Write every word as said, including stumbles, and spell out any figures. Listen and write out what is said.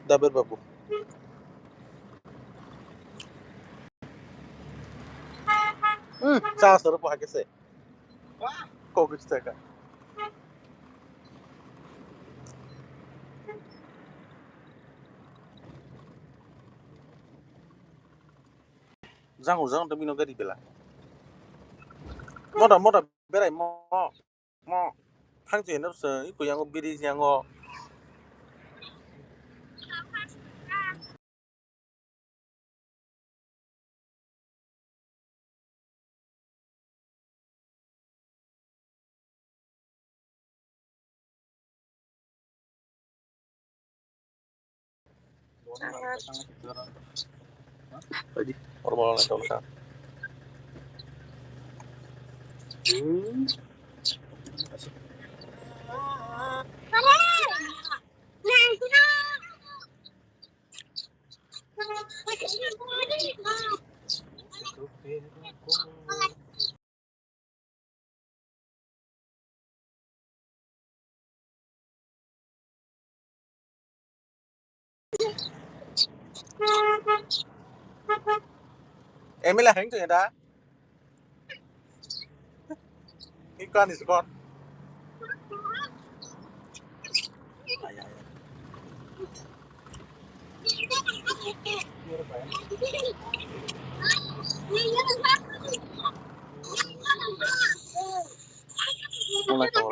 Daber babu. Hmm, cha soro po hakese. Kok is taka. Jang jang to bino gari bela. Mota mota berai mo mo. Thang je no se iko yango biri yango. Tadi, normal na tong sa. Emila heng tu ya da. Ikan is gone. Mulai kau.